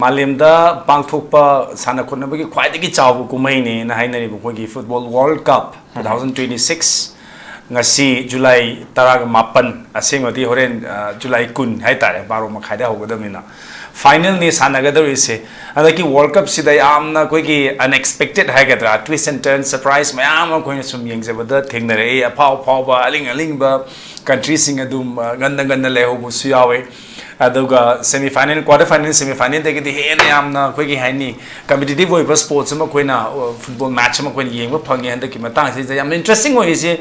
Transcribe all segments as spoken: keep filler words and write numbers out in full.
ꯃꯥꯂꯦꯝꯗ ꯄꯥꯡꯊꯣꯛꯄ ꯁꯥꯟꯅ ꯈꯣꯠꯅꯕꯒꯤ ꯈ꯭ꯋꯥꯏꯗꯒꯤ ꯆꯥꯎꯕ ꯀꯨꯝꯍꯩꯅꯦꯅ ꯍꯥꯏꯅꯔꯤꯕ ꯑꯩꯈꯣꯏꯒꯤ football World Cup two thousand twenty six, ꯉꯁꯤ July ꯇꯔꯥꯒ ꯃꯥꯄꯟ, ꯑꯁꯦꯡꯕꯗꯤ ꯍꯣꯔꯦꯟ, ꯑ, July ꯀꯨꯟ ꯍꯥꯏꯇꯥꯔꯦ, ꯕꯥꯔꯣ ꯃꯈꯥꯏꯗ ꯍꯧꯒꯗꯕꯅꯤꯅ, finalꯅꯤ ꯁꯥꯟꯅꯒꯗꯧꯔꯤꯁꯦ꯫ ꯍꯟꯗꯛꯀꯤ World Cupꯁꯤꯗ ꯌꯥꯝꯅ ꯑꯩꯈꯣꯏꯒꯤ unexpected ꯍꯥꯏꯒꯗ꯭ꯔꯥ, twist and turn, surprise ꯃꯌꯥꯝ ꯑꯃ ꯑꯩꯈꯣꯏꯅ ꯁꯨꯝ ꯌꯦꯡꯖꯕꯗ ꯊꯦꯡꯅꯔꯛꯏ꯫ ꯑꯐꯥꯎ ꯑꯐꯥꯎꯕ, ꯑꯂꯤꯡ ꯑꯂꯤꯡꯕ countryꯁꯤꯡ ꯑꯗꯨꯝ, ꯑ, ꯉꯟꯅ ꯉꯟꯅ ꯂꯩꯍꯧꯕꯁꯨ ꯌꯥꯎꯋꯦ꯫ ꯑꯗꯨꯒ semi final, quarter final, semi finalꯗꯒꯤꯗꯤ ꯍꯦꯟꯅ ꯌꯥꯝꯅ ꯑꯩꯈꯣꯏꯒꯤ ꯍꯥꯏꯅꯤ, competitive ꯑꯣꯏꯕ sports ꯑꯃ ꯑꯩꯈꯣꯏꯅ, ꯑ, football match ꯑꯃ ꯑꯩꯈꯣꯏꯅ ꯌꯦꯡꯕ ꯐꯪꯉꯦ ꯍꯟꯗꯛꯀꯤ ꯃꯇꯥꯡꯁꯤꯗ꯫ ꯌꯥꯝꯅ interesting ꯑꯣꯏꯔꯤꯁꯦ,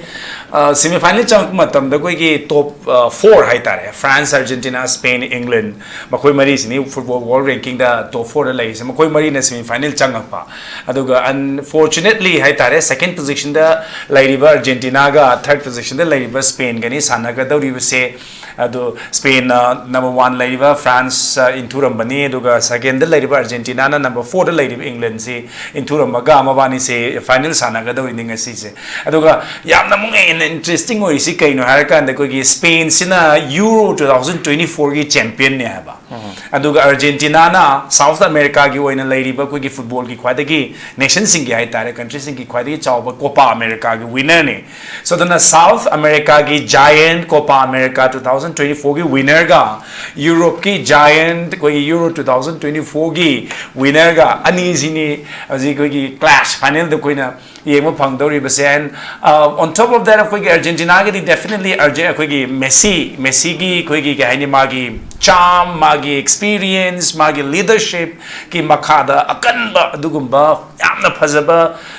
ꯑ, semi final ꯆꯪꯉꯛꯄ ꯃꯇꯝꯗ ꯑꯩꯈꯣꯏꯒꯤ top, ꯑ, four ꯍꯥꯏꯇꯥꯔꯦ, France, Argentina, Spain, England, ꯃꯈꯣꯏ ꯃꯔꯤꯁꯤꯅꯤ football world rankingꯗ top fourꯗ ꯂꯩꯔꯤꯁꯦ꯫ ꯃꯈꯣꯏ ꯃꯔꯤꯅ semi final ꯆꯪꯉꯛꯄ꯫ ꯑꯗꯨꯒ unfortunately ꯍꯥꯏꯇꯥꯔꯦ, second positionꯗ ꯂꯩꯔꯤꯕ Argentinaꯒ third positionꯗ ꯂꯩꯔꯤꯕ Spainꯒꯅꯤ ꯁꯥꯟꯅꯒꯗꯧꯔꯤꯕꯁꯦ꯫ ꯑꯗꯨ Spainꯅ number one ꯂꯩꯔꯤꯕ France, ꯑ, ꯏꯟꯊꯨꯔꯝꯕꯅꯤ, ꯑꯗꯨꯒ secondꯗ ꯂꯩꯔꯤꯕ Argentinaꯅ number fourꯗ ꯂꯩꯔꯤꯕ Englandꯁꯤ ꯏꯟꯊꯨꯔꯝꯃꯒ ꯃꯕꯥꯅꯤꯁꯦ final ꯁꯥꯟꯅꯒꯗꯧꯔꯤꯅꯤ ꯉꯁꯤꯁꯦ꯫ ꯑꯗꯨꯒ ꯌꯥꯝꯅ ꯑꯃꯨꯛ ꯍꯦꯟꯅ interesting ꯑꯣꯏꯔꯤꯁꯤ ꯀꯩꯅꯣ ꯍꯥꯏꯔꯀꯥꯟꯗ, ꯑꯩꯈꯣꯏꯒꯤ Spainꯁꯤꯅ Euro two thousand twenty fourꯒꯤ championꯅꯦ ꯍꯥꯏꯕ꯫ ꯑꯗꯨꯒ Argentinaꯅ South Americaꯒꯤ ꯑꯣꯏꯅ ꯂꯩꯔꯤꯕ ꯑꯩꯈꯣꯏꯒꯤ footballꯒꯤ ꯈ꯭ꯋꯥꯏꯗꯒꯤ nationꯁꯤꯡꯒꯤ ꯍꯥꯏꯇꯥꯔꯦ, countryꯁꯤꯡꯒꯤ ꯈ꯭ꯋꯥꯏꯗꯒꯤ ꯆꯥꯎꯕ Copa Americaꯒꯤ winnerꯅꯦ꯫ So, ꯑꯗꯨꯅ South Americaꯒꯤ giant Copa America two thousand twenty fourꯒꯤ winnerꯒ Europeꯀꯤ giant ꯑꯩꯈꯣꯏꯒꯤ Euro two thousand twenty fourꯒꯤ winnerꯒ ꯑꯅꯤꯁꯤꯅꯤ ꯍꯧꯖꯤꯛ ꯑꯩꯈꯣꯏꯒꯤ clash finalꯗ ꯑꯩꯈꯣꯏꯅ ꯌꯦꯡꯕ ꯐꯪꯗꯧꯔꯤꯕꯁꯦ꯫ And, uh, on top of that, ꯑꯩꯈꯣꯏꯒꯤ Argentinaꯒꯤꯗꯤ definitely Arge-, ꯑꯩꯈꯣꯏꯒꯤ Messi, Messiꯒꯤ ꯑꯩꯈꯣꯏꯒꯤ ꯀꯩ ꯍꯥꯏꯅꯤ, ꯃꯥꯒꯤ charm, ꯃꯥꯒꯤ experience, ꯃꯥꯒꯤ leadershipꯀꯤ ꯃꯈꯥꯗ ꯑꯀꯟꯕ ꯑꯗꯨꯒꯨꯝꯕ ꯌꯥꯝꯅ ꯐꯖꯕ,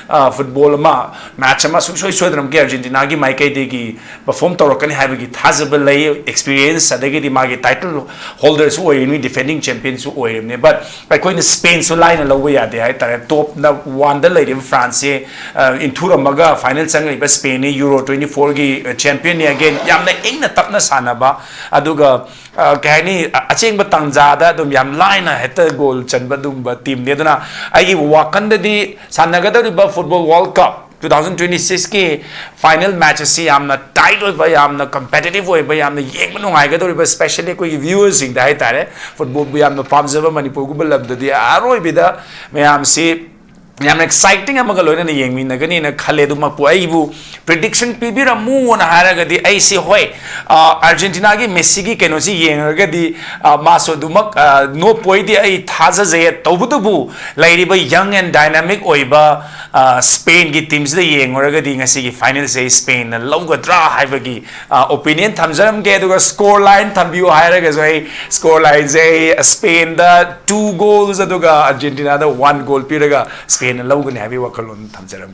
ꯑ, football ꯑꯃ, match ꯑꯃ ꯁꯨꯡꯁꯣꯏ ꯁꯣꯏꯗꯅꯃꯛꯀꯤ Argentinaꯒꯤ ꯃꯥꯏꯀꯩꯗꯒꯤ perform ꯇꯧꯔꯛꯀꯅꯤ ꯍꯥꯏꯕꯒꯤ ꯊꯥꯖꯕ ꯂꯩ꯫ Experience, ꯑꯗꯒꯤꯗꯤ ꯃꯥꯒꯤ title holderꯁꯨ ꯑꯣꯏꯔꯤꯕꯅꯤ, defending championꯁꯨ ꯑꯣꯏꯔꯤꯕꯅꯤ꯫ But ꯑꯩꯈꯣꯏꯅ Spainꯁꯨ ꯂꯥꯏꯅ ꯂꯧꯕ ꯌꯥꯗꯦ ꯍꯥꯏꯇꯥꯔꯦ꯫ Topꯅ oneꯗ ꯂꯩꯔꯤꯕ Franceꯁꯦ, ꯑ, ꯏꯟꯊꯨꯔꯝꯃꯒ final ꯆꯪꯂꯤꯕ Spainꯅꯤ, Euro twenty fourꯒꯤ, ꯑ, championꯅꯤ꯫ Again, ꯌꯥꯝꯅ ꯏꯪꯅ ꯇꯞꯅ ꯁꯥꯟꯅꯕ, ꯑꯗꯨꯒ, ꯑ, ꯀꯩ ꯍꯥꯏꯅꯤ, ꯑ-, ꯑꯆꯦꯡꯕ ꯇꯥꯟꯖꯥꯗ ꯑꯗꯨꯝ ꯌꯥꯝ ꯂꯥꯏꯅ ꯍꯦꯛꯇ goal ꯆꯟꯕ ꯑꯗꯨꯒꯨꯝꯕ teamꯅꯤ꯫ ꯑꯗꯨꯅ ꯑꯩꯒꯤ ꯋꯥꯈꯜꯗꯗꯤ ꯁꯥꯟꯅꯒꯗꯧꯔꯤꯕ football World Cup two thousand twenty ꯁꯤꯛꯁꯀꯤ ꯐꯥꯏꯅꯦꯜ ꯃꯦꯠꯆ ꯑꯁꯤ ꯌꯥꯝꯅ ꯇꯥꯏꯠ ꯑꯣꯏꯕ, ꯌꯥꯝꯅ ꯀꯝꯄꯦꯇꯤꯇꯤꯞ ꯑꯣꯏꯕ, ꯌꯥꯝꯅ ꯌꯦꯡꯕ ꯅꯨꯡꯉꯥꯏꯒꯗꯧꯔꯤꯕ, ꯁ꯭ꯄꯦꯁꯦꯜꯂꯤ ꯑꯩꯈꯣꯏꯒꯤ ꯚ꯭ꯌꯨꯋꯔꯁꯤꯡꯗ ꯍꯥꯏꯇꯥꯔꯦ, ꯐꯨꯠꯕꯣꯜꯕꯨ ꯌꯥꯝꯅ ꯄꯥꯝꯖꯕ ꯃꯅꯤꯄꯨꯔꯒꯨꯝꯕ ꯂꯝꯗꯗꯤ ꯑꯔꯣꯏꯕꯤꯗ ꯃꯌꯥꯝꯁꯤ ꯌꯥꯝꯅ ꯑꯦꯛꯁꯥꯏꯇꯤꯡ ꯑꯃꯒ ꯂꯣꯏꯅꯅ ꯌꯦꯡꯃꯤꯟꯅꯒꯅꯤꯅ ꯈꯜꯂꯦ꯫ ꯑꯗꯨꯃꯛꯄꯨ ꯑꯩꯕꯨ ꯄ꯭ꯔꯤꯗꯤꯛꯁꯟ ꯄꯤꯕꯤꯔꯝꯃꯨꯅ ꯍꯥꯏꯔꯒꯗꯤ, ꯑꯩꯁꯤ ꯍꯣꯏ, ꯑꯥꯔꯖꯦꯟꯇꯤꯅꯥꯒꯤ ꯃꯦꯁꯤꯒꯤ ꯀꯩꯅꯣꯁꯤ ꯌꯦꯡꯉꯒꯗꯤ, ꯑ, ꯃꯥꯁꯨ ꯑꯗꯨꯃꯛ, ꯑ, ꯅꯣꯞꯄꯣꯏꯗꯤ ꯑꯩ ꯊꯥꯖꯖꯩ꯫ ꯇꯧꯕꯇꯕꯨ ꯂꯩꯔꯤꯕ ꯌꯪ ꯑꯦꯟ ꯗꯥꯏꯅꯥꯃꯤꯛ ꯑꯣꯏꯕ, ꯑ, ꯁ꯭ꯄꯦꯟꯒꯤ ꯇꯤꯝꯁꯤꯗ ꯌꯦꯡꯉꯨꯔꯒꯗꯤ ꯉꯁꯤꯒꯤ ꯐꯥꯏꯅꯦꯜꯁꯦ ꯑꯩ ꯁ꯭ꯄꯦꯟꯅ ꯂꯧꯒꯗ꯭ꯔꯥ ꯍꯥꯏꯕꯒꯤ, ꯑ, ꯑꯣꯄꯤꯅꯤꯌꯟ ꯊꯝꯖꯔꯝꯒꯦ꯫ ꯑꯗꯨꯒ ꯁ꯭ꯀꯣꯔ ꯂꯥꯏꯟ ꯊꯝꯕꯤꯌꯨ ꯍꯥꯏꯔꯒꯁꯨ, ꯑꯩ ꯁ꯭ꯀꯣꯔ ꯂꯥꯏꯟꯁꯦ ꯑꯩ ꯁ꯭ꯄꯦꯟꯗ ꯇꯨ ꯒꯣꯜꯁ ꯑꯗꯨꯒ ꯑꯥꯔꯖꯦꯟꯇꯤꯅꯥꯗ ꯋꯥꯟ ꯒꯣꯜ ꯄꯤꯔꯒ ꯁ꯭ꯄꯦꯟꯅ ꯂꯧꯒꯅꯤ ꯍꯥꯏꯕꯒꯤ ꯋꯥꯈꯜꯂꯣꯟ ꯊꯝꯖꯔꯝꯒꯦ꯫